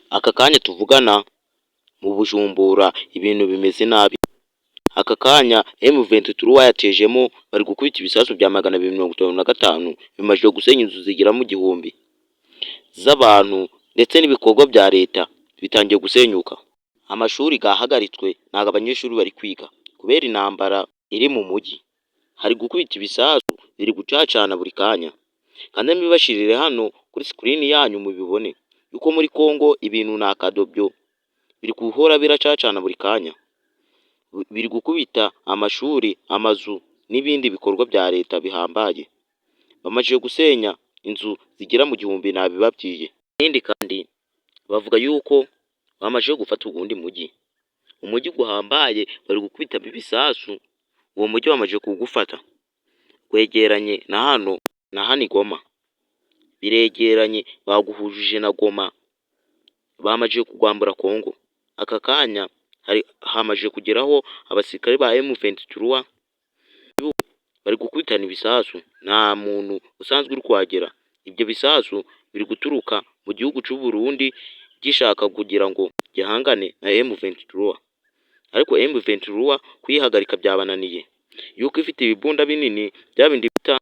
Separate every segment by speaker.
Speaker 1: Aka kanya tuvugana, mu Bujumbura ibintu bimeze nabi. Aka kanya M23 yatejemo, bari gukubita ibisasu bya 255, bimaze gusenya inzu zigera mu 1000 z'abantu, ndetse n'ibikorwa bya leta bitangiye gusenyuka. Amashuri yahagaritswe, ntabwo abanyeshuri bari kwiga kubera intambara iri mu mujyi. Hari gukubita ibisasu, biri gucacana buri kanya. Kandi mbibashirire hano kuri screen yanyu mubibone yuko muri Congo ibintu ni akadobyo, biri guhora biracacana buri kanya, biri gukubita amashuri, amazu n'ibindi bikorwa bya leta bihambaye. Bamaze gusenya inzu zigera mu 1000, nabibabwiye. Ikindi kandi, bavuga yuko bamaze gufata uwundi mujyi, umujyi uhambaye, bari gukubitamo ibisasu. Uwo mujyi bamaze kuwufata, wegeranye na hano i Goma, biregeranye, baguhujije na Goma, bamaze kugwambura Kongo. Aka kanya hari hamaze kugeraho abasirikare ba M23, bari gukubitana ibisasu, nta muntu usanzwe uri kuhagera. Ibyo bisasu biri guturuka mu gihugu cy'u Burundi, gishaka kugira ngo gihangane na M23, ariko M23 kuyihagarika byabananiye, yuko ifite ibibunda binini, bya bindi bita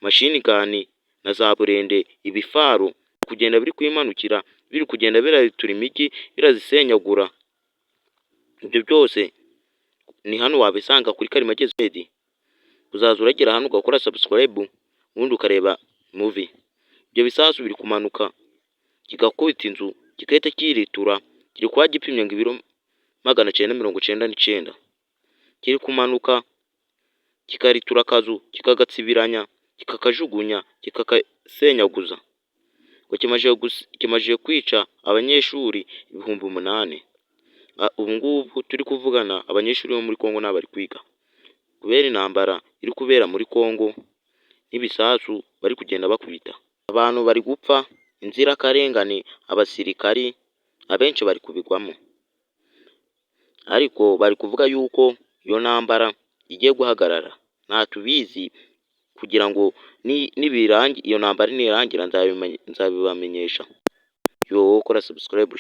Speaker 1: machine gun na za burende, ibifaru kugenda biri kwimanukira, biri kugenda biraritura imijyi, birazisenyagura. Ibyo byose ni hano wabisanga kuri Karimagezi. Uzaza uragera hano ugakora subscribe, ubundi ukareba movie. Ibyo bisasu biri kumanuka kigakubita inzu, kigahita kiritura, kiri kuba gipimye ngo ibiro 999. Kiri kumanuka kikaritura akazu, kikagatsibiranya, kikakajugunya, kikakasenyaguza. Ngo kimaze kwica abanyeshuri 8000. Ubu ngubu turi kuvugana, abanyeshuri bo muri Kongo ntabwo bari kwiga kubera intambara iri kubera muri Kongo n'ibisasu bari kugenda bakubita. Abantu bari gupfa inzirakarengane, abasirikari abenshi bari kubigwamo, ariko bari kuvuga yuko iyo ntambara igiye guhagarara. Nta tubizi, kugira ngo iyo ntambara nirangira nzabibamenyesha. Yo, kora subscribe.